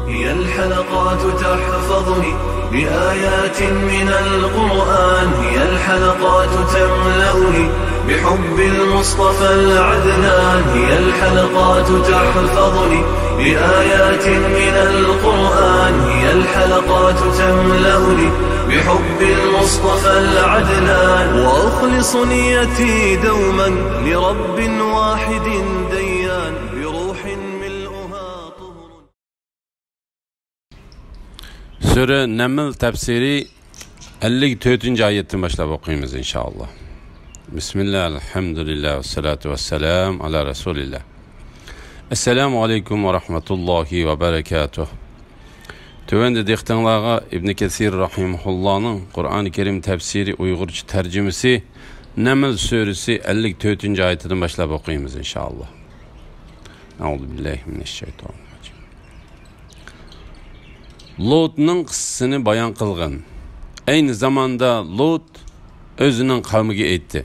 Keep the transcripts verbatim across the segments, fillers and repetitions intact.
هي الحلقات تحفظني بآيات من القرآن، هي الحلقات تملأني بحب المصطفى العدنان، هي الحلقات تحفظني بآيات من القرآن، هي الحلقات تملأني بحب المصطفى العدنان، وأخلص نيتي دوما لرب واحد ديان، بروح ملؤها طهر. سۈرە نەمل تەپسىرى ئەللىك تۆتىنچى ئايەتتىن باشلاپ ئوقۇيمىز، ئىنشائاللا. بىسمىللا، ئەلھەمدۇلىللا، ۋەسسالاتۇ ۋەسسالامۇ ئالا رەسۇلىللا. ئەسسالامۇ ئەلەيكۇم ۋە رەھمەتۇللاھى ۋە بەرەكاتۇھ. تۆۋەندە دىققىتىڭلارغا ئىبن كەسىر رەھىمەھۇللانىڭ قۇرئانى كەرىم تەپسىرى ئۇيغۇرچە تەرجىمىسى نەمل سۈرىسى ئەللىك تۆتىنچى ئايىتىدىن باشلاپ ئوقۇيمىز، ئىنشائاللا. ئەئۇزۇ بىللاھى مىنەششەيتانىررەجىم. لۇتنىڭ قىسسىسىنى بايان قىلغىن. ئەينى زاماندا لۇت ئۆزىنىڭ قەۋمىگە ئېيتتى: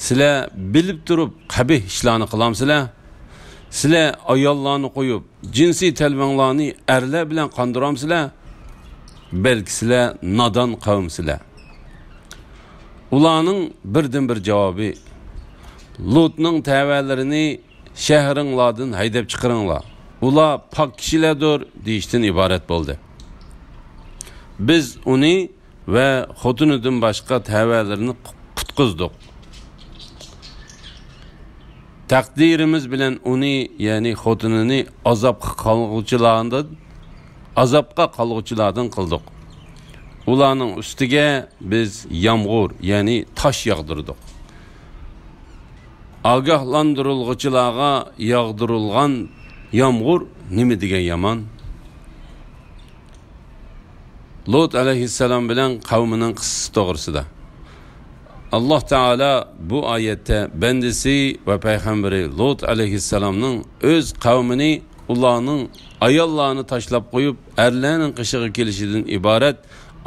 سىلەر بىلىپ تۇرۇپ قەبىھ ئىشلارنى قىلامسىلەر؟ سىلەر ئاياللارنى قويۇپ، جىنسىي تەلۋەڭلارنى ئەرلەر بىلەن قاندۇرامسىلەر؟ بەلكى سىلەر نادان قەۋمسىلەر. ئۇلارنىڭ بىردىنبىر جاۋابى: لۇتنىڭ تەۋەلىرىنى شەھىرىڭلاردىن ھەيدەپ چىقىرىڭلار. ئۇلار پاك كىشىلەردۇر، دېيىشتىن ئىبارەت بولدى. بىز ئۇنى ۋە خوتۇنىدىن باشقا تەۋەلىرىنى قۇتقۇزدۇق. تەقدىرىمىز بىلەن ئۇنى، يەنى خوتۇنىنى ئازابقا قالغۇچىلاردىن، ئازابقا قالغۇچىلاردىن قىلدۇق. ئۇلارنىڭ ئۈستىگە بىز يامغۇر، يەنى تاش ياغدۇردۇق. ئاگاھلاندۇرۇلغۇچىلارغا ياغدۇرۇلغان يامغۇر نېمە دېگەن يامان! لۇت ئەلەيھىسسالام بىلەن قەۋمىنىڭ قىسسىسى توغرىسىدا. ئاللاھ تائالا بۇ ئايەتتە بەندىسى ۋە پەيغەمبىرى لۇت ئەلەيھىسسالامنىڭ ئۆز قەۋمىنى، ئۇلارنىڭ ئاياللارنى تاشلاپ قويۇپ، ئەرلەرنىڭ قېشىغا كېلىشىدىن ئىبارەت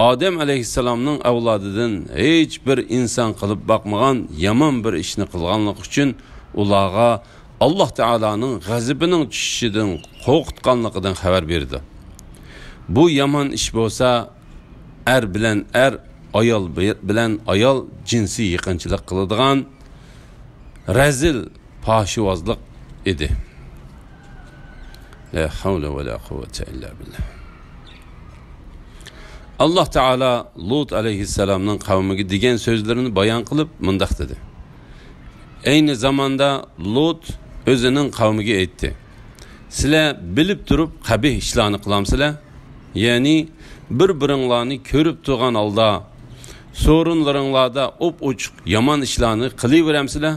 ئادەم ئەلەيھىسسالامنىڭ ئەۋلادىدىن ھېچ بىر ئىنسان قىلىپ باقمىغان يامان بىر ئىشنى قىلغانلىقى ئۈچۈن ئۇلارغا ئاللاھ تائالانىڭ غەزىپىنىڭ چۈشۈشىدىن قورقۇتقانلىقىدىن خەۋەر بېرىدۇ. بۇ يامان ئىش بولسا ئەر بىلەن ئەر، ئايال بىلەن ئايال جىنسىي يېقىنچىلىق قىلىدىغان رەزىل پاھىشىۋازلىق ئىدى. لا ھەۋلە ۋە لا قۇۋۋەتە ئىللا بىللا. ئاللاھ تائالا لۇت ئەلەيھىسسالامنىڭ قەۋمىگە دېگەن سۆزلىرىنى بايان قىلىپ مۇنداق دېدى: ئەينى زاماندا لۇت ئۆزىنىڭ قەۋمىگە ئېيتتى: سىلەر بىلىپ تۇرۇپ قەبىھ ئىشلارنى قىلامسىلەر؟ يەنى بىر-بىرىڭلارنى كۆرۈپ تۇرغان ھالدا سورۇنلىرىڭلاردا ئوپئوچۇق يامان ئىشلارنى قىلىۋېرەمسىلەر؟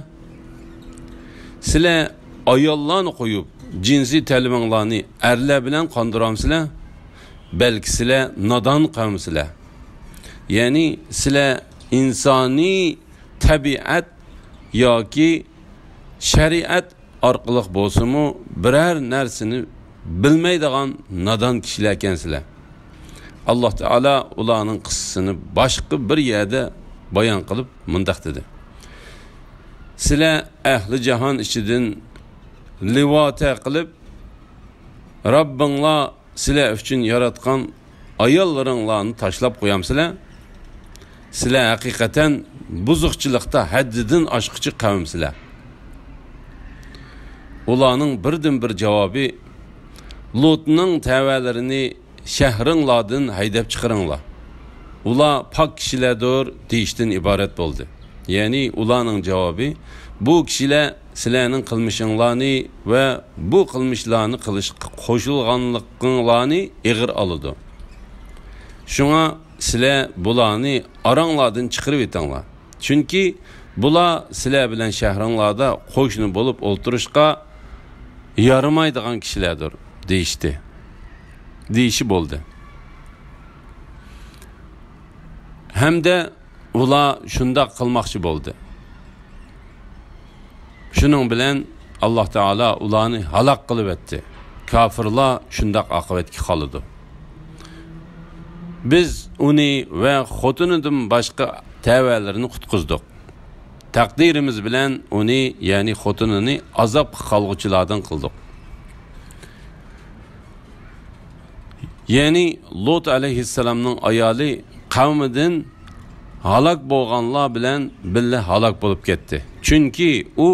سىلەر ئاياللارنى قويۇپ، جىنسىي تەلۋەڭلارنى ئەرلەر بىلەن قاندۇرامسىلەر؟ بەلكى سىلەر نادان قەۋمسىلەر. يەنى سىلەر ئىنسانىي تەبىئەت ياكى شەرىئەت ئارقىلىق بولسىمۇ بىرەر نەرسىنى بىلمەيدىغان نادان كىشىلەركەنسىلەر. ئاللاھ تائالا ئۇلارنىڭ قىسسىسىنى باشقا بىر يەردە بايان قىلىپ مۇنداق دېدى: سىلەر ئەھلى جاھان ئىچىدىن لىۋاتە قىلىپ، رەببىڭلار سىلەر ئۈچۈن ياراتقان ئاياللىرىڭلارنى تاشلاپ قويامسىلەر؟ سىلەر ھەقىقەتەن بۇزۇقچىلىقتا ھەددىدىن ئاشقۇچى قەۋمسىلەر. ئۇلارنىڭ بىردىنبىر جاۋابى: لۇتنىڭ تەۋەلىرىنى شەھىرىڭلاردىن ھەيدەپ چىقىرىڭلار. ئۇلار پاك كىشىلەردۇر، دېيىشتىن ئىبارەت بولدى. يەنى ئۇلارنىڭ جاۋابى: بۇ كىشىلەر سىلەرنىڭ قىلمىشىڭلارنى ۋە بۇ قىلمىشلارنى قىلىشقا قوشۇلغانلىقىڭلارنى ئېغىر ئالىدۇ. شۇڭا سىلەر بۇلارنى ئاراڭلاردىن چىقىرىۋېتىڭلار. چۈنكى بۇلار سىلەر بىلەن شەھىرىڭلاردا قوشنا بولۇپ ئولتۇرۇشقا يارىمايدىغان كىشىلەردۇر، دېيىشتى. دېيىشى بولدى. ھەمدە ئۇلار شۇنداق قىلماقچى بولدى. شۇنىڭ بىلەن ئاللاھ تائالا ئۇلارنى ھالاك قىلىۋەتتى. كاپىرلار شۇنداق ئاقىۋەتكە قالىدۇ. بىز ئۇنى ۋە خوتۇنىدىن باشقا تەۋەلىرىنى قۇتقۇزدۇق. تەقدىرىمىز بىلەن ئۇنى، يەنى خوتۇنىنى ئازابقا قالغۇچىلاردىن قىلدۇق. يەنى لۇت ئەلەيھىسسالامنىڭ ئايالى قەۋمىدىن ھالاك بولغانلار بىلەن بىللە ھالاك بولۇپ كەتتى. چۈنكى ئۇ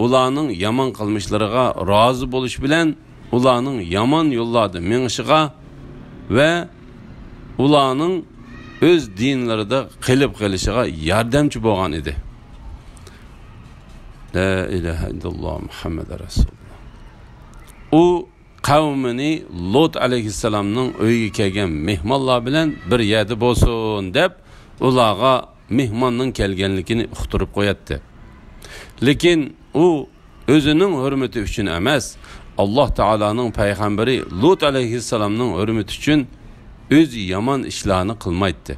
ئۇلارنىڭ يامان قىلمىشلىرىغا رازى بولۇش بىلەن ئۇلارنىڭ يامان يوللاردا مېڭىشىغا ۋە ئۇلارنىڭ ئۆز دىنلىرىدا قېلىپ قېلىشىغا ياردەمچى بولغان ئىدى. لا ئىلاھە ئىللاللا مۇھەممەد رەسۇلۇللا. ئۇ قەۋمىنى لۇت ئەلەيھىسسالامنىڭ ئۆيىگە كەلگەن مېھمانلار بىلەن بىر يەردە بولسۇن دەپ، ئۇلارغا مېھماننىڭ كەلگەنلىكىنى ئۇقتۇرۇپ قوياتتى. لېكىن ئۇ ئۆزىنىڭ ھۆرمىتى ئۈچۈن ئەمەس، ئاللاھ تائالانىڭ پەيغەمبىرى لۇت ئەلەيھىسسالامنىڭ ھۆرمىتى ئۈچۈن ئۆزى يامان ئىشلارنى قىلمايتتى.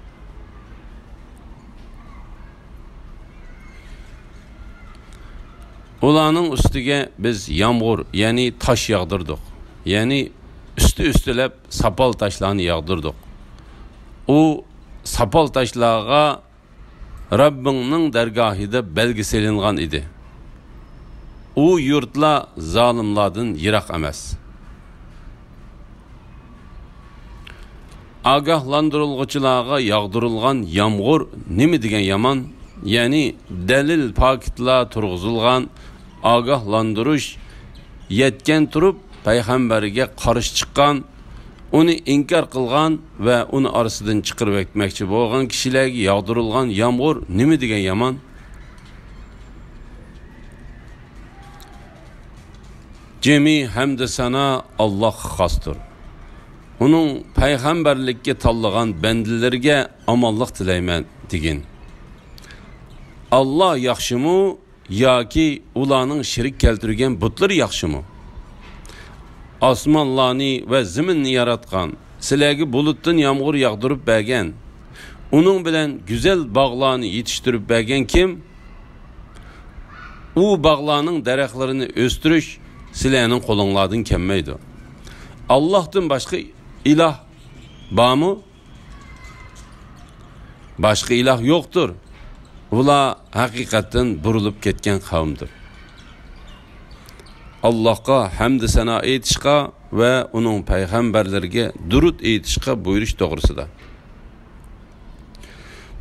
ئۇلارنىڭ ئۈستىگە بىز يامغۇر، يەنى تاش ياغدۇردۇق. يەنى ئۈستى-ئۈستىلەپ ساپال تاشلارنى ياغدۇردۇق. ئۇ ساپال تاشلارغا رەببىڭنىڭ دەرگاھىدا بەلگە سېلىنغان ئىدى. ئۇ يۇرتلار زالىملاردىن يىراق ئەمەس. ئاگاھلاندۇرۇلغۇچىلارغا ياغدۇرۇلغان يامغۇر نېمە دېگەن يامان؟ يەنى دەلىل پاكىتلار تۇرغۇزۇلغان ئاگاھلاندۇرۇش يەتكەن تۇرۇپ پەيغەمبەرگە قارشى چىققان، ئۇنى ئىنكار قىلغان ۋە ئۇنى ئارىسىدىن چىقىرىۋەتمەكچى بولغان كىشىلەرگە ياغدۇرۇلغان يامغۇر نېمە دېگەن يامان؟ جىمى ھەمدۇ سانا ئاللاھقا خاستۇر. ئۇنىڭ پەيغەمبەرلىككە تاللىغان بەندىلىرىگە ئامانلىق تىلەيمەن دېگىن. ئاللاھ ياخشىمۇ ياكى ئۇلارنىڭ شېرىك كەلتۈرگەن بۇتلىرى ياخشىمۇ؟ ئاسمانلارنى ۋە زېمىننى ياراتقان، سىلەرگە بۇلۇتتىن يامغۇر ياغدۇرۇپ بەرگەن، ئۇنىڭ بىلەن گۈزەل باغلارنى يېتىشتۈرۈپ بەرگەن كىم؟ ئۇ باغلارنىڭ دەرەخلىرىنى ئۆستۈرۈش سىلەرنىڭ قولۇڭلاردىن كەلمەيدۇ. ئاللاھتىن باشقا ئىلاھ بارمۇ؟ باشقا ئىلاھ يوقتۇر. ئۇلار ھەقىقەتتىن بۇرۇلۇپ كەتكەن قەۋمدۇر. ئاللاھقا ھەمدۇ سانا ئېيتىشقا ۋە ئۇنىڭ پەيغەمبەرلىرىگە دۇرۇت ئېيتىشقا بۇيرۇش توغرىسىدا.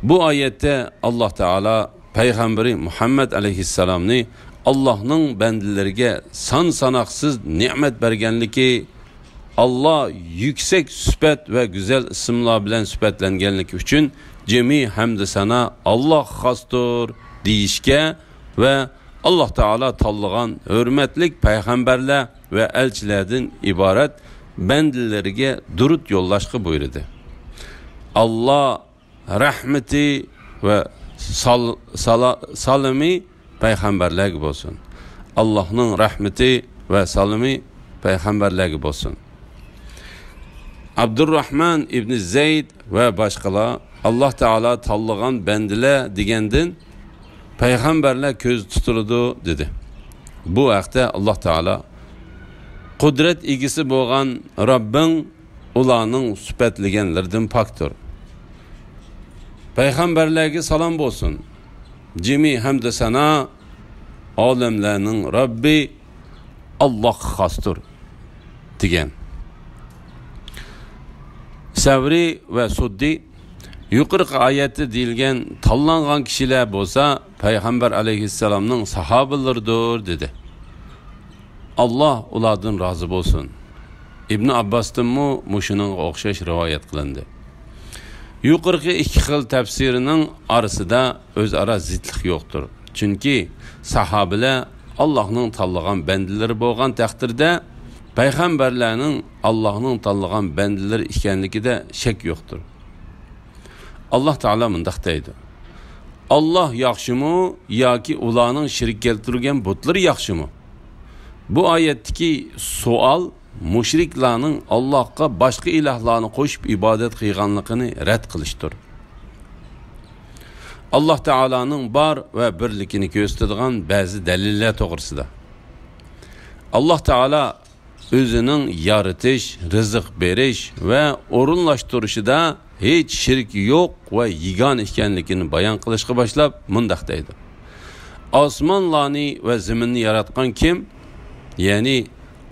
بۇ ئايەتتە ئاللاھ تائالا پەيغەمبىرى مۇھەممەد ئەلەيھىسسالامنى ئاللاھنىڭ بەندىلىرىگە سان-ساناقسىز نېمەت بەرگەنلىكى، ئاللاھ يۈكسەك سۈپەت ۋە گۈزەل ئىسىملار بىلەن سۈپەتلەنگەنلىكى ئۈچۈن جىمى ھەمدۇ سانا ئاللاھقا خاستۇر دېيىشكە ۋە ئاللاھ تائالا تاللىغان ھۆرمەتلىك پەيغەمبەرلەر ۋە ئەلچىلەردىن ئىبارەت بەندىلىرىگە دۇرۇت يوللاشقا بۇيرۇدى. ئاللاھ رەھمىتى ۋە سال-، سالا-، سالىمى پەيغەمبەرلەرگە بولسۇن. ئاللاھنىڭ رەھمىتى ۋە سالىمى پەيغەمبەرلەرگە بولسۇن. ئابدۇرراھمان ئىبنى زەيد ۋە باشقىلار، ئاللاھ تائالا تاللىغان بەندىلەر دېگەندىن پەيغەمبەرلەر كۆزدە تۇتۇلىدۇ، دېدى. بۇ ھەقتە ئاللاھ تائالا، قۇدرەت ئىگىسى بولغان رەببىڭ ئۇلارنىڭ سۈپەتلىگەنلىرىدىن پاكتۇر. پەيغەمبەرلەرگە سالام بولسۇن. جىمى ھەمدۇ سانا ئالەملەرنىڭ رەببى ئاللاھقا خاستۇر، دېگەن. سەۋرى ۋە سۇددى، يۇقىرىقى ئايەتتە دېيىلگەن تاللانغان كىشىلەر بولسا پەيغەمبەر ئەلەيھىسسالامنىڭ ساھابىلىرىدۇر، دېدى. ئاللاھ ئۇلاردىن رازى بولسۇن. ئىبنى ئابباستىنمۇ مۇشۇنىڭغا ئوخشاش رىۋايەت قىلىندى. يۇقىرىقى ئىككى خىل تەپسىرنىڭ ئارىسىدا ئۆزئارا زىتلىق يوقتۇر. چۈنكى ساھابىلەر ئاللاھنىڭ تاللىغان بەندىلىرى بولغان تەقدىردە، پەيغەمبەرلەرنىڭ ئاللاھنىڭ تاللىغان بەندىلىرى ئىكەنلىكىدە شەك يوقتۇر. ئاللاھ تائالا مۇنداق دەيدۇ، ئاللاھ ياخشىمۇ ياكى ئۇلارنىڭ شېرىك كەلتۈرگەن بۇتلىرى ياخشىمۇ؟ بۇ ئايەتتىكى سوئال مۇشرىكلارنىڭ ئاللاھقا باشقا ئىلاھلارنى قوشۇپ ئىبادەت قىلغانلىقىنى رەت قىلىشتۇر. ئاللاھ تائالانىڭ بار ۋە بىرلىكىنى كۆرسىتىدىغان بەزى دەلىللەر توغرىسىدا. ئاللاھ تائالا ئۆزىنىڭ يارىتىش، رىزىق بېرىش ۋە ئورۇنلاشتۇرۇشىدا ھېچ شېرىكى يوق ۋە يېگانە ئىكەنلىكىنى بايان قىلىشقا باشلاپ مۇنداق دەيدۇ، ئاسمانلارنى ۋە زېمىننى ياراتقان كىم؟ يەنى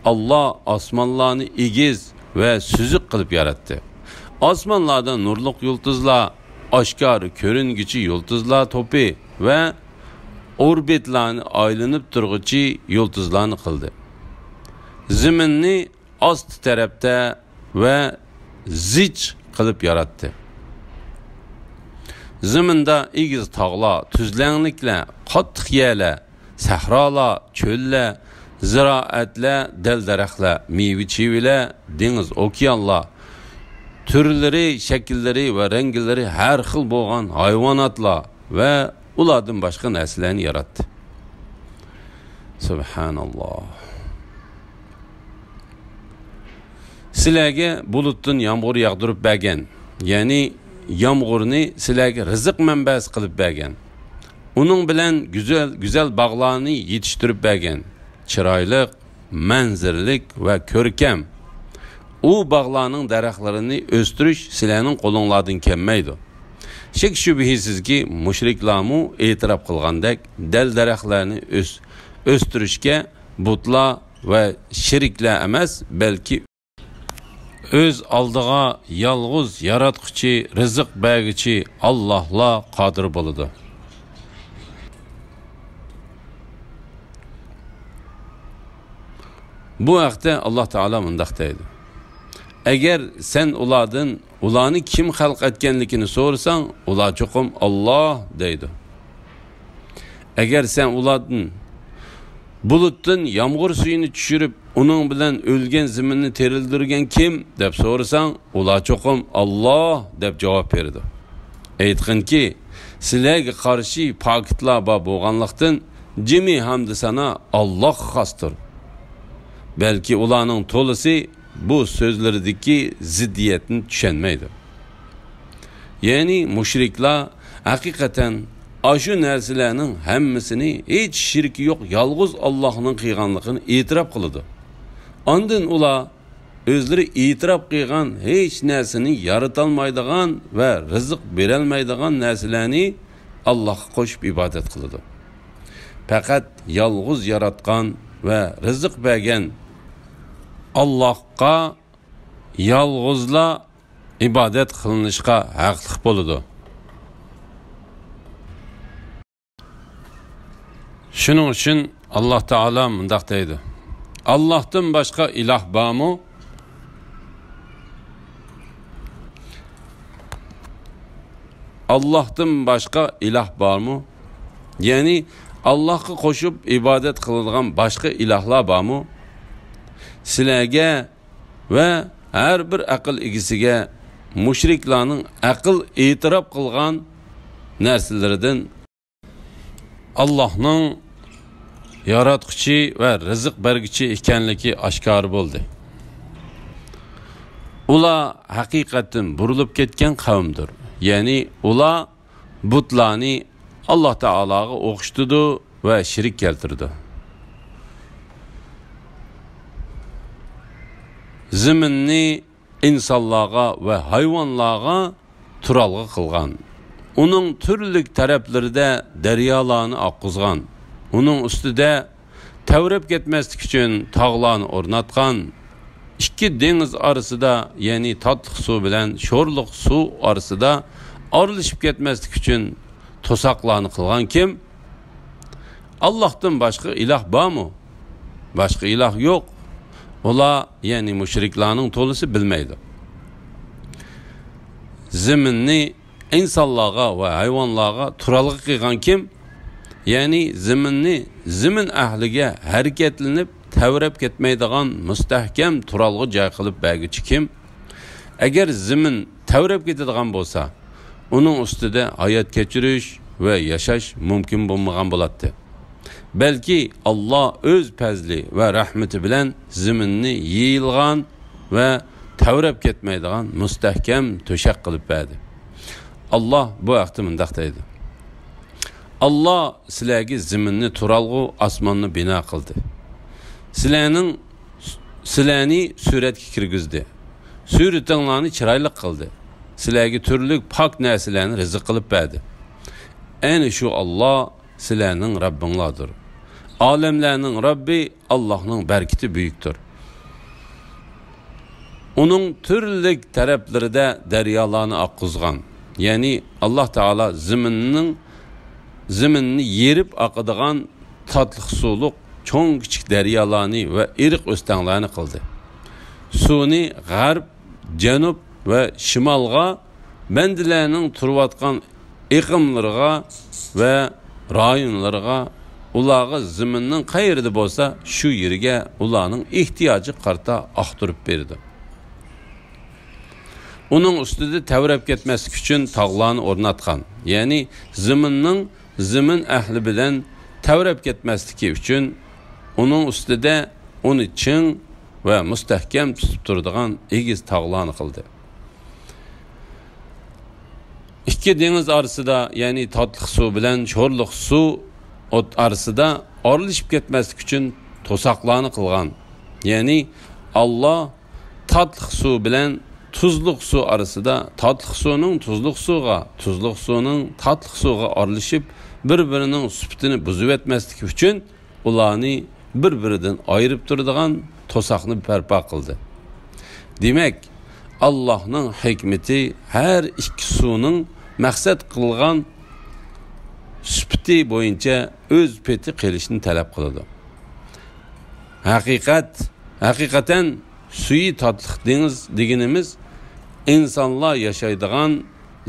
ئاللاھ ئاسمانلارنى ئېگىز، ۋە سۈزۈك قىلىپ ياراتتى. ئاسمانلاردا نۇرلۇق يۇلتۇزلار، ئاشكارا كۆرۈنگۈچى يۇلتۇزلار توپى ۋە ئوربىتىلارنى ئايلىنىپ تۇرغۇچى يۇلتۇزلارنى قىلدى. زېمىننى ئاستى تەرەپتە ۋە زىچ قىلىپ ياراتتى. زېمىندا ئېگىز تاغلار، تۈزلەڭلىكلەر، قاتتىق يەرلەر، سەھرالار، چۆللەر، زىرائەتلەر، دەل-دەرەخلەر، مېۋە-چېۋىلەر، دېڭىز، ئوكيانلار، تۈرلىرى، شەكىللىرى ۋە رەڭگىلىرى ھەر خىل بولغان ھايۋاناتلار ۋە ئۇلاردىن باشقا نەرسىلەرنى ياراتتى. سۇبھاناللا. سىلەرگە بۇلۇتتىن يامغۇر ياغدۇرۇپ بەرگەن، يەنى يامغۇرنى سىلەرگە رىزىق مەنبەسى قىلىپ بەرگەن. ئۇنىڭ بىلەن گۈزەل، گۈزەل باغلارنى يېتىشتۈرۈپ بەرگەن. چىرايلىق، مەنزىرىلىك ۋە كۆركەم. ئۇ باغلارنىڭ دەرەخلىرىنى ئۆستۈرۈش سىلەرنىڭ قولۇڭلاردىن كەلمەيدۇ. شەك-شۈبھىسىزكى، مۇشرىكلارمۇ ئېتىراپ قىلغاندەك، دەل-دەرەخلەرنى ئۆس-، ئۆستۈرۈشكە بۇتلار ۋە شېرىكلەر ئەمەس، بەلكى ئۆز ئالدىغا يالغۇز ياراتقۇچى، رىزىق بەرگۈچى ئاللاھلا قادىر بولىدۇ. بۇ ھەقتە ئاللاھ تائالا مۇنداق دەيدۇ: ئەگەر سەن ئۇلاردىن ئۇلارنى كىم خەلق ئەتكەنلىكىنى سورىساڭ، ئۇلار چوقۇم ئاللاھ دەيدۇ. ئەگەر سەن ئۇلاردىن بۇلۇتتىن يامغۇر سۈيىنى چۈشۈرۈپ، ئۇنىڭ بىلەن ئۆلگەن زېمىننى تىرىلدۈرگەن كىم؟ دەپ سورىساڭ، ئۇلار چوقۇم ئاللاھ دەپ جاۋاب بېرىدۇ. ئېيتقىنكى، سىلەرگە قارشى پاكىتلار بار بولغانلىقتىن، جىمى ھەمدۇسانا ئاللاھقا خاستۇر. بەلكى ئۇلارنىڭ تولىسى بۇ سۆزلىرىدىكى زىددىيەتنى چۈشەنمەيدۇ. يەنى مۇشرىكلار ھەقىقەتەن ئاشۇ نەرسىلەرنىڭ ھەممىسىنى ھېچ شېرىكى يوق يالغۇز ئاللاھنىڭ قىلغانلىقىنى ئېتىراپ قىلىدۇ. ئاندىن ئۇلار ئۆزلىرى ئېتىراپ قىلغان ھېچ نەرسىنى يارىتالمايدىغان ۋە رىزىق بېرەلمەيدىغان نەرسىلەرنى ئاللاھقا قوشۇپ ئىبادەت قىلىدۇ. پەقەت يالغۇز ياراتقان ۋە رىزىق بەرگەن ئاللاھقا يالغۇزلا ئىبادەت قىلىنىشقا ھەقلىق بولىدۇ. شۇنىڭ ئۈچۈن ئاللاھ تائالا مۇنداق دەيدۇ: ئاللاھتىن باشقا ئىلاھ بارمۇ؟ ئاللاھتىن باشقا ئىلاھ بارمۇ؟ يەنى ئاللاھقا قوشۇپ ئىبادەت قىلىدىغان باشقا ئىلاھلار بارمۇ؟ سىلەرگە ۋە ھەر بىر ئەقىل ئىگىسىگە مۇشرىكلارنىڭ ئەقىل ئېتىراپ قىلغان نەرسىلىرىدىن ئاللاھنىڭ ياراتقۇچى ۋە رىزىق بەرگۈچى ئىكەنلىكى ئاشكارا بولدى. ئۇلار ھەقىقەتتىن بۇرۇلۇپ كەتكەن قەۋمدۇر. يەنى ئۇلار بۇتلارنى ئاللاھ تائالاغا ئوخشىتىدۇ ۋە شېرىك كەلتۈرىدۇ. زېمىننى ئىنسانلارغا ۋە ھايۋانلارغا تۇرالغۇ قىلغان. ئۇنىڭ تۈرلۈك تەرەپلىرىدە دەريالارنى ئاققۇزغان. ئۇنىڭ ئۈستىدە تەۋرەپ كەتمەسلىك ئۈچۈن تاغلارنى ئورناتقان. ئىككى دېڭىز ئارىسىدا، يەنى تاتلىق سۇ بىلەن شورلۇق سۇ ئارىسىدا ئارىلىشىپ كەتمەسلىك ئۈچۈن توساقلارنى قىلغان كىم؟ ئاللاھتىن باشقا ئىلاھ بارمۇ؟ باشقا ئىلاھ يوق. ئۇلار، يەنى مۇشرىكلارنىڭ تولىسى، بىلمەيدۇ. زېمىننى ئىنسانلارغا ۋە ھايۋانلارغا تۇرالغۇ قىلغان كىم؟ يەنى زېمىننى زېمىن ئەھلىگە ھەرىكەتلىنىپ تەۋرەپ كەتمەيدىغان مۇستەھكەم تۇرالغۇ جاي قىلىپ بەرگۈچى كىم؟ ئەگەر زېمىن تەۋرەپ كېتىدىغان بولسا، ئۇنىڭ ئۈستىدە ھايات كەچۈرۈش ۋە ياشاش مۇمكىن بولمىغان بولاتتى. بەلكى ئاللاھ ئۆز پەزلى ۋە رەھمىتى بىلەن زېمىننى يېيىلغان ۋە تەۋرەپ كەتمەيدىغان مۇستەھكەم تۆشەك قىلىپ بەردى. ئاللاھ بۇ ھەقتە مۇنداق دەيدۇ: ئاللاھ سىلەرگە زېمىننى تۇرالغۇ، ئاسماننى بىنا قىلدى. سىلەرنىڭ، سىلەرنى سۈرەتكە كىرگۈزدى. سۈرىتىڭلارنى چىرايلىق قىلدى. سىلەرگە تۈرلۈك پاك نەرسىلەرنى رىزىق قىلىپ بەردى. ئەنە شۇ ئاللاھ سىلەرنىڭ رەببىڭلاردۇر. ئالەملەرنىڭ رەببى ئاللاھنىڭ بەرىكىتى بۈيۈكتۇر. ئۇنىڭ تۈرلۈك تەرەپلىرىدە دەريالارنى ئاققۇزغان. يەنى ئاللاھ تائالا زېمىننىڭ، زېمىننى يېرىپ ئاقىدىغان تاتلىق سۇلۇق چوڭ-كىچىك دەريالارنى ۋە ئېرىق-ئۆستەڭلەرنى قىلدى. سۇنى غەرب، جەنۇب ۋە شىمالغا، بەندىلەرنىڭ تۇرۇۋاتقان ئېقىملىرىغا ۋە رايونلىرىغا، ئۇلارغا زېمىننىڭ قەيىرىدە بولسا، شۇ يېرىگە ئۇلارنىڭ ئېھتىياجىغا قارىتا ئاقتۇرۇپ بېرىدۇ. ئۇنىڭ ئۈستىدە تەۋرەپ كەتمەسلىك ئۈچۈن تاغلارنى ئورناتقان. يەنى زېمىننىڭ زېمىن ئەھلى بىلەن تەۋرەپ كەتمەسلىكى ئۈچۈن ئۇنىڭ ئۈستىدە ئۇنى چىڭ ۋە مۇستەھكەم تۇتۇپ تۇرىدىغان ئېگىز تاغلارنى قىلدى. ئىككى دېڭىز ئارىسىدا، يەنى تاتلىق سۇ بىلەن شورلۇق سۇ ئوت ئارىسىدا ئارىلىشىپ كەتمەسلىك ئۈچۈن توساقلارنى قىلغان. يەنى ئاللاھ تاتلىق سۇ بىلەن تۇزلۇق سۇ ئارىسىدا، تاتلىق سۇنىڭ تۇزلۇق سۇغا، تۇزلۇق سۇنىڭ تاتلىق سۇغا ئارىلىشىپ، بىر-بىرىنىڭ سۈپىتىنى بۇزۇۋەتمەسلىكى ئۈچۈن ئۇلارنى بىر-بىرىدىن ئايرىپ تۇرىدىغان توساقنى بەرپا قىلدى. دېمەك، ئاللاھنىڭ ھېكمىتى ھەر ئىككى سۇنىڭ مەقسەت قىلغان سۈپىتى بويىچە ئۆز پېتى قىلىشنى تەلەپ قىلىدۇ. ھەقىقەت، ھەقىقەتەن سۈيى تاتلىق دېڭىز دېگىنىمىز ئىنسانلار ياشايدىغان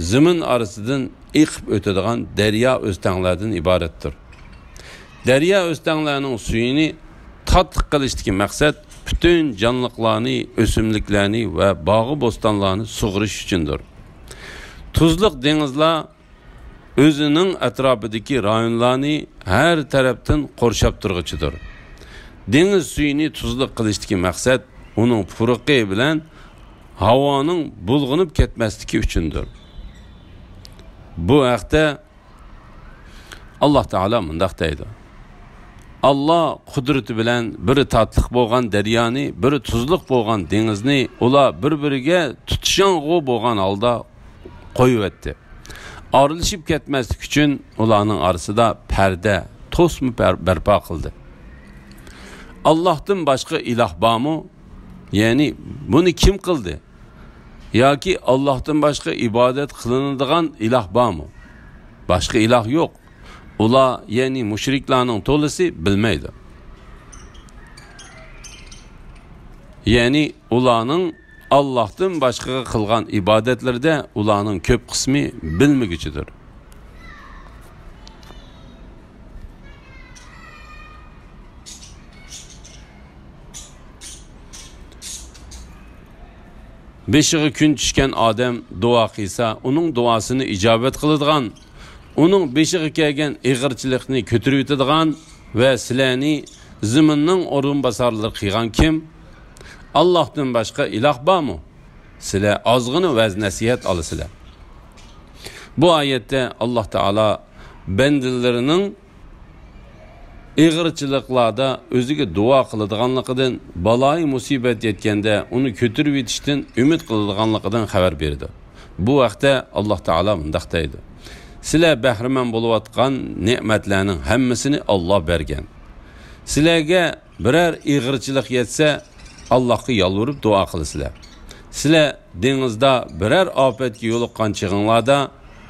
زېمىن ئارىسىدىن ئېقىپ ئۆتىدىغان دەريا ئۆستەڭلەردىن ئىبارەتتۇر. دەريا ئۆستەڭلەرنىڭ سۈيىنى تاتلىق قىلىشتىكى مەقسەت پۈتۈن جانلىقلارنى، ئۆسۈملۈكلەرنى ۋە باغۇ بوستانلارنى سۇغىرىش ئۈچۈندۇر. تۇزلۇق دېڭىزلار ئۆزىنىڭ ئەتراپىدىكى رايونلارنى ھەر تەرەپتىن قورشاپ تۇرغۇچىدۇر. دېڭىز سۈيىنى تۇزلۇق قىلىشتىكى مەقسەت ئۇنىڭ پۇرىقى بىلەن ھاۋانىڭ بۇلغىنىپ كەتمەسلىكى ئۈچۈندۇر. بۇ ھەقتە ئاللاھ تائالا مۇنداق دەيدۇ: ئاللاھ قۇدرىتى بىلەن بىرى تاتلىق بولغان دەريانى، بىرى تۇزلۇق بولغان دېڭىزنى ئۇلار بىر-بىرىگە تۇتىشاڭغۇ بولغان ھالدا قويۇۋەتتى. ئارىلىشىپ كەتمەسلىك ئۈچۈن ئۇلارنىڭ ئارىسىدا پەردە، توسما بەر-، بەرپا قىلدى. ئاللاھتىن باشقا ئىلاھ بارمۇ؟ يەنى بۇنى كىم قىلدى؟ ياكى ئاللاھتىن باشقا ئىبادەت قىلىنىدىغان ئىلاھ بارمۇ؟ باشقا ئىلاھ يوق. ئۇلار، يەنى مۇشرىكلارنىڭ تولىسى بىلمەيدۇ. يەنى ئۇلارنىڭ ئاللاھتىن باشقىغا قىلغان ئىبادەتلىرىدە ئۇلارنىڭ كۆپ قىسمى بىلمىگۈچىدۇر. بېشىغا كۈن چۈشكەن ئادەم دۇئا قىلسا، ئۇنىڭ دۇئاسىنى ئىجابەت قىلىدىغان، ئۇنىڭ بېشىغا كەلگەن ئېغىرچىلىقنى كۆتۈرۈۋېتىدىغان ۋە سىلەرنى زېمىننىڭ ئورۇنباسارلىرى قىلغان كىم؟ ئاللاھتىن باشقا ئىلاھ بارمۇ؟ سىلەر ئازغىنە ۋەز-نەسىھەت ئالىسىلەر. بۇ ئايەتتە ئاللاھ تائالا بەندىلىرىنىڭ ئېغىرچىلىقلاردا ئۆزىگە دۇئا قىلىدىغانلىقىدىن، بالايى مۇسىبەت يەتكەندە ئۇنى كۆتۈرۈۋېتىشتىن ئۈمىد قىلىدىغانلىقىدىن خەۋەر بېرىدۇ. بۇ ھەقتە ئاللاھ تائالا مۇنداق دەيدۇ: سىلەر بەھرىمەن بولۇۋاتقان نېمەتلەرنىڭ ھەممىسىنى ئاللاھ بەرگەن. سىلەرگە بىرەر ئېغىرچىلىق يەتسە، ئاللاھقا يالۋۇرۇپ دۇئا قىلىسىلەر. سىلەر دېڭىزدا بىرەر ئاپەتكە يولۇققان چېغىڭلاردا،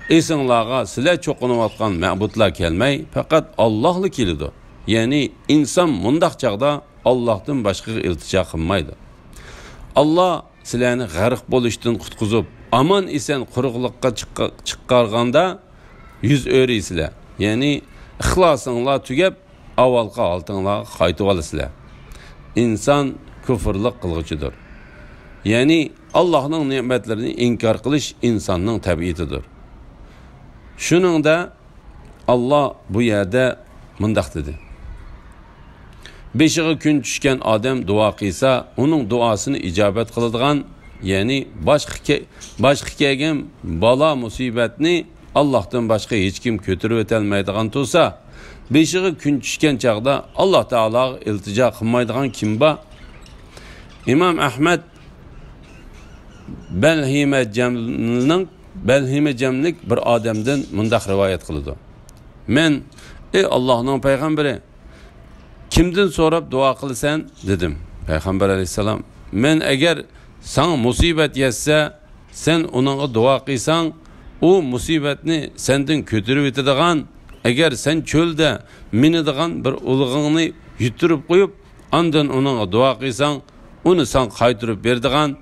ئېسىڭلارغا سىلەر چوقۇنۇۋاتقان مەبۇدلار كەلمەي، پەقەت ئاللاھلا كېلىدۇ. يەنى ئىنسان مۇنداق چاغدا ئاللاھتىن باشقىغا ئىلتىجا قىلمايدۇ. ئاللاھ سىلەرنى غەرق بولۇشتىن قۇتقۇزۇپ، ئامان-ئېسەن قۇرۇقلۇققا چىققا-، چىقارغاندا يۈز ئۆرۈيسىلەر. يەنى ئىخلاسىڭلار تۈگەپ، ئاۋۋالقى ھالىتىڭلارغا قايتىۋالىسىلەر. ئىنسان كۇفرلۇق قىلغۇچىدۇر. يەنى ئاللاھنىڭ نېمەتلىرىنى ئىنكار قىلىش ئىنساننىڭ تەبىئىتىدۇر. شۇنىڭدا ئاللاھ بۇ يەردە مۇنداق دېدى: بېشىغا كۈن چۈشكەن ئادەم دۇئا قىلسا، ئۇنىڭ دۇئاسىنى ئىجابەت قىلىدىغان، يەنى باشقا كە-، باشقا كەلگەن بالا مۇسىبەتنى ئاللاھتىن باشقا ھېچكىم كۆتۈرۈۋېتەلمەيدىغان تۇرسا، بېشىغا كۈن چۈشكەن چاغدا ئاللاھ تائالاغا ئىلتىجا قىلمايدىغان كىم بار؟ ئىمام ئەھمەد بەلھىمەجەمنىڭ، بەلھىمەجەملىك بىر ئادەمدىن مۇنداق رىۋايەت قىلىدۇ: مەن، ئەي ئاللاھنىڭ پەيغەمبىرى، كىمدىن سوراپ دۇئا قىلىسەن؟ دېدىم. پەيغەمبەر ئەلەيھىسسالام، مەن ئەگەر ساڭا مۇسىبەت يەتسە، سەن ئۇنىڭغا دۇئا قىلساڭ، ئۇ مۇسىبەتنى سەندىن كۆتۈرۈۋېتىدىغان، ئەگەر سەن چۆلدە مىنىدىغان بىر ئۇلىغىڭنى يۈتتۈرۈپ قويۇپ، ئاندىن ئۇنىڭغا دۇئا قىلساڭ، ئۇنى ساڭا قايتۇرۇپ بېرىدىغان،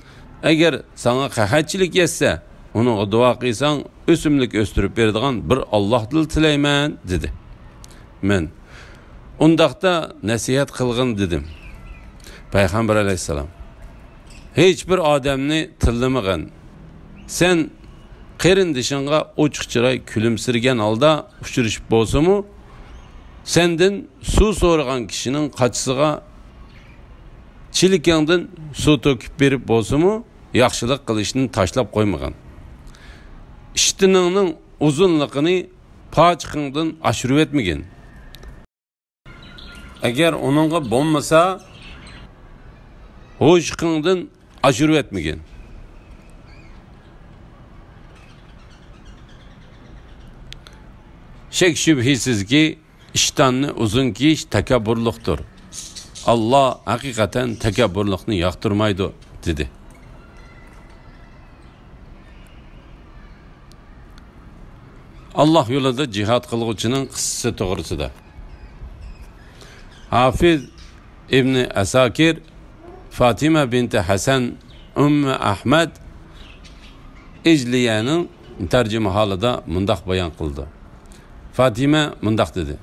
ئەگەر ساڭا قەھەتچىلىك يەتسە، ئۇنىڭغا دۇئا قىلساڭ، ئۆسۈملۈك ئۆستۈرۈپ بېرىدىغان بىر ئاللاھتىن تىلەيمەن، دېدى. مەن، ئۇنداقتا نەسىھەت قىلغىن، دېدىم. پەيغەمبەر ئەلەيھىسسالام، ھېچبىر ئادەمنى تىللىمىغىن. سەن قېرىندىشىڭغا ئوچۇق چىراي كۈلۈمسىرىگەن ھالدا ئۇچرىشىپ بولسىمۇ، سەندىن سۇ سورىغان كىشىنىڭ قاچىسىغا چېلىكىڭدىن سۇ تۆكۈپ بېرىپ بولسىمۇ، ياخشىلىق قىلىشنى تاشلاپ قويمىغىن. ئىشتىنىڭنىڭ ئۇزۇنلۇقىنى پاچىقىڭدىن ئاشۇرۇۋەتمىگىن. ئەگەر ئۇنىڭغا بولمىسا، ھوشۇقۇڭدىن ئاشۇرۇۋەتمىگىن. شەك-شۈبھىسىزكى، ئىشتاننى ئۇزۇن كىيىش تەكەببۇرلۇقتۇر. ئاللا ھەقىقەتەن تەكەببۇرلۇقنى ياقتۇرمايدۇ، دېدى. ئاللا يولىدا جىھاد قىلغۇچىنىڭ قىسسىسى توغرىسىدا. ھافىز ئىبنى ئەساكىر، فاتىمە بىنتى ھەسەن، ئۈممى ئەھمەد ئىجلىيەنىڭ تەرجىمىھالىدا مۇنداق بايان قىلىدۇ. فاتىمە مۇنداق دېدى: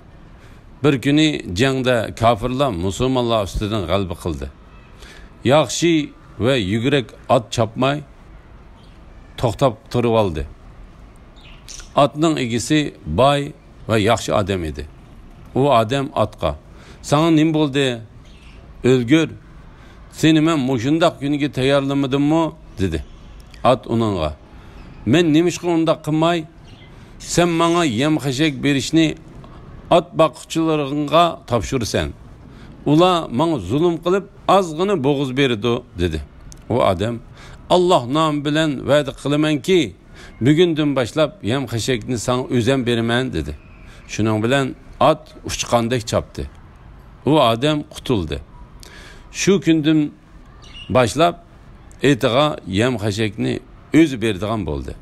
بىر كۈنى جەڭدە كاپىرلار مۇسۇلمانلار ئۈستىدىن غەلىبە قىلدى. ياخشى ۋە يۈگۈرۈك ئات چاپماي توختاپ تۇرۇۋالدى. ئاتنىڭ ئىگىسى باي ۋە ياخشى ئادەم ئىدى. ئۇ ئادەم ئاتقا: «ساڭا نېمە بولدى؟ ئۆلگۈر! سېنى مەن مۇشۇنداق كۈنگە تەييارلىمىدىممۇ؟» دېدى. ئات ئۇنىڭغا: «مەن نېمىشقا ئۇنداق قىلماي؟ سەن ماڭا يەم-خەشەك بېرىشنى ئات باققۇچىلىرىڭغا تاپشۇرىسەن. ئۇلار ماڭا زۇلۇم قىلىپ، ئازغىنە بوغۇز بېرىدۇ» دېدى. ئۇ ئادەم: «ئاللا نامى بىلەن ۋەدە قىلىمەنكى، بۈگۈندىن باشلاپ يەم-خەشەكنى ساڭا ئۆزەم بېرىمەن» دېدى. شۇنىڭ بىلەن ئات ئۇچقاندەك چاپتى. ئۇ ئادەم قۇتۇلدى. شۇ كۈندىن باشلاپ ئېتىغا يەم-خەشەكنى ئۆزى بېرىدىغان بولدى.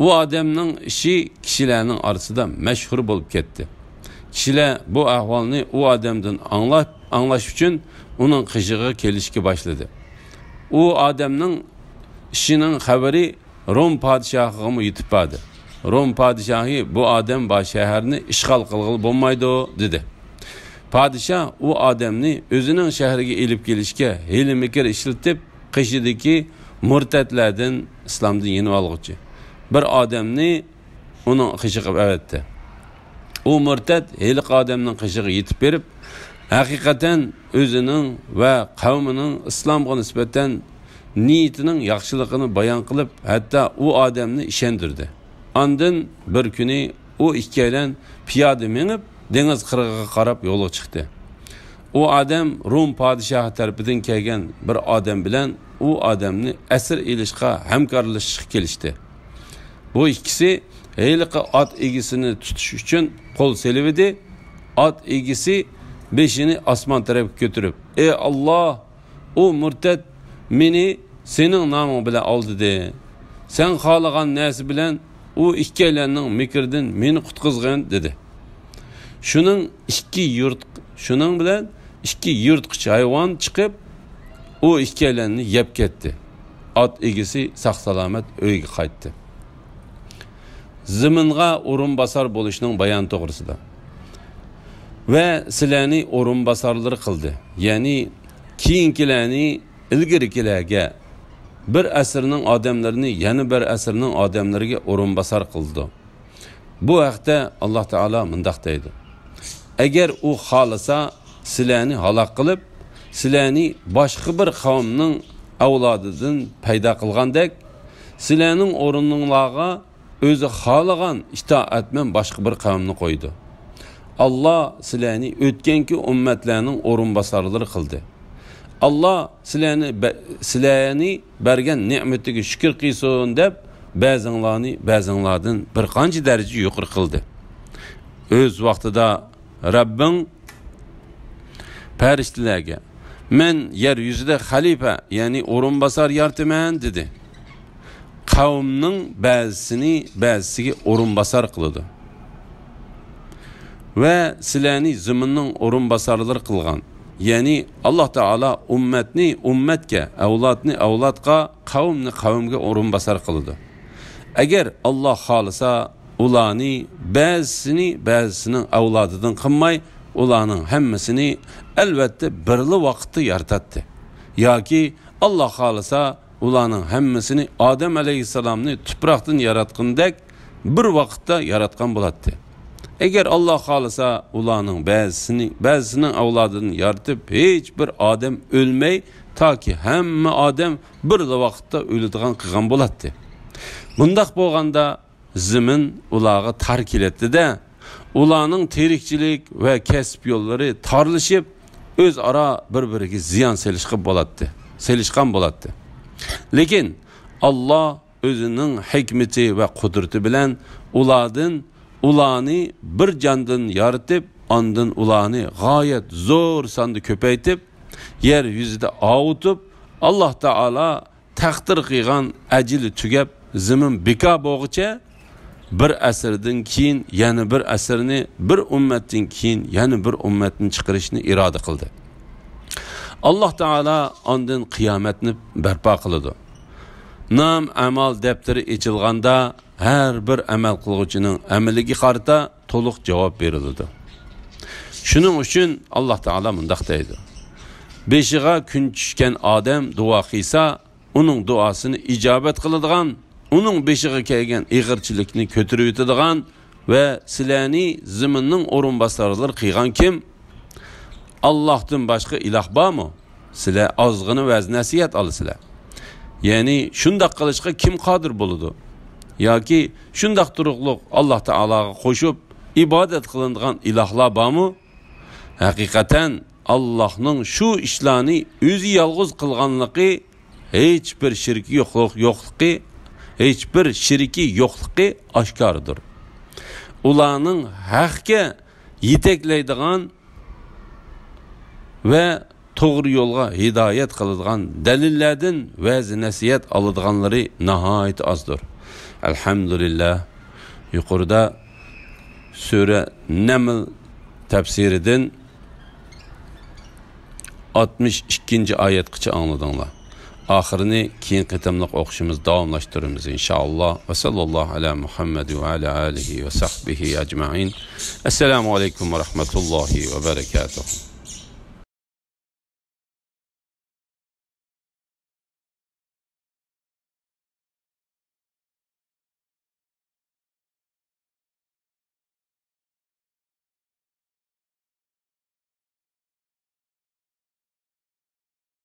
ئۇ ئادەمنىڭ ئىشى كىشىلەرنىڭ ئارىسىدا مەشھۇر بولۇپ كەتتى. كىشىلەر بۇ ئەھۋالنى ئۇ ئادەمدىن ئاڭلاپ، ئاڭلاش ئۈچۈن ئۇنىڭ قېشىغا كېلىشكە باشلىدى. ئۇ ئادەمنىڭ ئىشىنىڭ خەۋىرى روم پادىشاھىغىمۇ يېتىپ باردى. روم پادىشاھى: «بۇ ئادەم بار شەھەرنى ئىشغال قىلغىلى بولمايدۇ» دېدى. پادىشاھ ئۇ ئادەمنى ئۆزىنىڭ شەھىرىگە ئېلىپ كېلىشكە ھىيلە-مىكىر ئىشلىتىپ، قېشىدىكى مۇرتەتلەردىن، ئىسلامدىن يېنىۋالغۇچى بىر ئادەمنى ئۇنىڭ قېشىغا ئەۋەتتى. ئۇ مۇرتەت ھېلىقى ئادەمنىڭ قېشىغا يېتىپ بېرىپ، ھەقىقەتەن ئۆزىنىڭ ۋە قەۋمىنىڭ ئىسلامغا نىسبەتەن نىيىتىنىڭ ياخشىلىقىنى بايان قىلىپ، ھەتتا ئۇ ئادەمنى ئىشەندۈردى. ئاندىن بىر كۈنى ئۇ ئىككىيلەن پىيادە مېڭىپ، دېڭىز قىرغىقىغا قاراپ يولغا چىقتى. ئۇ ئادەم روم پادىشاھى تەرىپىدىن كەلگەن بىر ئادەم بىلەن ئۇ ئادەمنى ئەسىر ئېلىشقا ھەمكارلىشىشقا كېلىشتى. بۇ ئىككىسى ھېلىقى ئات ئىگىسىنى تۇتۇش ئۈچۈن قول سېلىۋىدى. ئات ئىگىسى بېشىنى ئاسمان تەرەپكە كۆتۈرۈپ: «ئى ئاللا، ئۇ مۇرتەت مېنى سېنىڭ نامىڭ بىلەن ئالدىدى. سەن خالىغان نەرسە بىلەن ئۇ ئىككىيلەننىڭ مىكرىدىن مېنى قۇتقۇزغىن» دېدى. شۇنىڭ ئىككى يىرت-، شۇنىڭ بىلەن ئىككى يىرتقۇچ ھايۋان چىقىپ، ئۇ ئىككىيلەننى يەپ كەتتى. ئات ئىگىسى ساق-سالامەت ئۆيىگە قايتتى. زېمىنغا ئورۇنباسار بولۇشنىڭ بايانى توغرىسىدا. ۋە سىلەرنى ئورۇنباسارلىرى قىلدى. يەنى كېيىنكىلەرنى ئىلگىرىكىلەرگە، بىر ئەسىرنىڭ ئادەملىرىنى يەنە بىر ئەسىرنىڭ ئادەملىرىگە ئورۇنباسار قىلىدۇ. بۇ ھەقتە ئاللا تائالا مۇنداق دەيدۇ: «ئەگەر ئۇ خالىسا، سىلەرنى ھالاك قىلىپ، سىلەرنى باشقا بىر قەۋمنىڭ ئەۋلادىدىن پەيدا قىلغاندەك، سىلەرنىڭ ئورنۇڭلارغا ئۆزى خالىغان ئىتائەتمەن باشقا بىر قەۋمنى قويىدۇ. ئاللا سىلەرنى ئۆتكەنكى ئۈممەتلەرنىڭ ئورۇنباسارلىرى قىلدى. ئاللا سىلەرنى بە-، سىلەرنى بەرگەن نېمىتىگە شۈكۈر قىلسۇن» دەپ، بەزىڭلارنى بەزىڭلاردىن بىر قانچە دەرىجە يۇقىرى قىلدى. ئۆز ۋاقتىدا رەببىڭ پەرىشتىلەرگە، مەن يەر يۈزىدە خەلىپە، يەنى ئورۇنباسار يارىتىمەن، دېدى. قەۋمنىڭ بەزىسىنى بەزىسىگە ئورۇنباسار قىلىدۇ. ۋە سىلەرنى زېمىننىڭ ئورۇنباسارلىرى قىلغان. يەنى ئاللاھ تائالا ئۈممەتنى ئۈممەتكە، ئەۋلادنى ئەۋلادقا، قەۋمنى قەۋمگە ئورۇنباسار قىلىدۇ. ئەگەر ئاللاھ خالىسا، ئۇلارنى بەزىسىنى بەزىسىنىڭ ئەۋلادىدىن قىلماي، ئۇلارنىڭ ھەممىسىنى ئەلۋەتتە بىرلا ۋاقىتتا يارىتاتتى. ياكى ئاللاھ خالىسا، ئۇلارنىڭ ھەممىسىنى ئادەم ئەلەيھىسسالامنى تۇپراقتىن ياراتقىنىدەك بىر ۋاقىتتا ياراتقان بولاتتى. ئەگەر ئاللاھ خالىسا، ئۇلارنىڭ بەزىسىنى بەزىسىنىڭ ئەۋلادىدىن يارىتىپ، ھېچ بىر ئادەم ئۆلمەي، تاكى ھەممە ئادەم بىرلا ۋاقىتتا ئۆلىدىغان قىلغان بولاتتى. بۇنداق بولغاندا، زېمىن ئۇلارغا تار كېلەتتى-دە، ئۇلارنىڭ تىرىكچىلىك ۋە كەسىپ يوللىرى تارلىشىپ، ئۆزئارا بىر-بىرىگە زىيان سېلىشقا بولاتتى، سېلىشقان بولاتتى. لېكىن ئاللاھ ئۆزىنىڭ ھېكمىتى ۋە قۇدرىتى بىلەن ئۇلاردىن، ئۇلارنى بىر جاندىن يارىتىپ، ئاندىن ئۇلارنى غايەت زور ساندا كۆپەيتىپ، يەر يۈزىدە ئاۋۇتۇپ، ئاللاھ تائالا تەقدىر قىلغان ئەجىلى تۈگەپ، زېمىن بىكار بولغۇچە، بىر ئەسىردىن كېيىن يەنە بىر ئەسىرنى، بىر ئۈممەتتىن كېيىن يەنە بىر ئۈممەتنى چىقىرىشنى ئىرادە قىلدى. ئاللاھ تائالا ئاندىن قىيامەتنى بەرپا قىلىدۇ. نام ئەمال دەپتىرى ئېچىلغاندا، ھەر بىر ئەمەل قىلغۇچىنىڭ ئەمىلىگە قارىتا تولۇق جاۋاب بېرىلىدۇ. شۇنىڭ ئۈچۈن ئاللاھ تائالا مۇنداق دەيدۇ: بېشىغا كۈن چۈشكەن ئادەم دۇئا قىلسا، ئۇنىڭ دۇئاسىنى ئىجابەت قىلىدىغان، ئۇنىڭ بېشىغا كەلگەن ئېغىرچىلىكنى كۆتۈرۈۋېتىدىغان ۋە سىلەرنى زېمىننىڭ ئورۇنباسارلىرى قىلغان كىم؟ ئاللاھتىن باشقا ئىلاھ بارمۇ؟ سىلەر ئازغىنە ۋەز-نەسىھەت ئالىسىلەر. يەنى شۇنداق قىلىشقا كىم قادىر بولىدۇ؟ ياكى شۇنداق تۇرۇقلۇق ئاللاھ تائالاغا قوشۇپ ئىبادەت قىلىنىدىغان ئىلاھلار بارمۇ؟ ھەقىقەتەن ئاللاھنىڭ شۇ ئىشلارنى ئۆزى يالغۇز قىلغانلىقى، ھېچ بىر شېرىكى يوقلۇق-، يوقلۇقى، ھېچ بىر شېرىكى يوقلۇقى ئاشكارىدۇر. ئۇلارنىڭ ھەققە يېتەكلەيدىغان ۋە توغرا يولغا ھىدايەت قىلىدىغان دەلىللەردىن ۋەز-نەسىھەت ئالىدىغانلىرى ناھايىتى ئازدۇر. ئەلھەمدۇلىللاھ، يۇقىرىدا سۈرە نەمل تەپسىرىدىن ئاتمىش ئىككىنچى ئايەتقىچە ئاڭلىدىڭلار. ئاخىرىنى كېيىنكى قېتىملىق ئوقۇشىمىز، داۋاملاشتۇرىمىز، ئىنشائاللاھ. ۋە ساللاللاھۇ ئەلا مۇھەممەد ۋە ئەلا ئالىھى ۋە سەھبىھى ئەجمەئىن. ئەسسالامۇ ئەلەيكۇم ۋە رەھمەتۇللاھى ۋە بەرەكاتۇھۇ.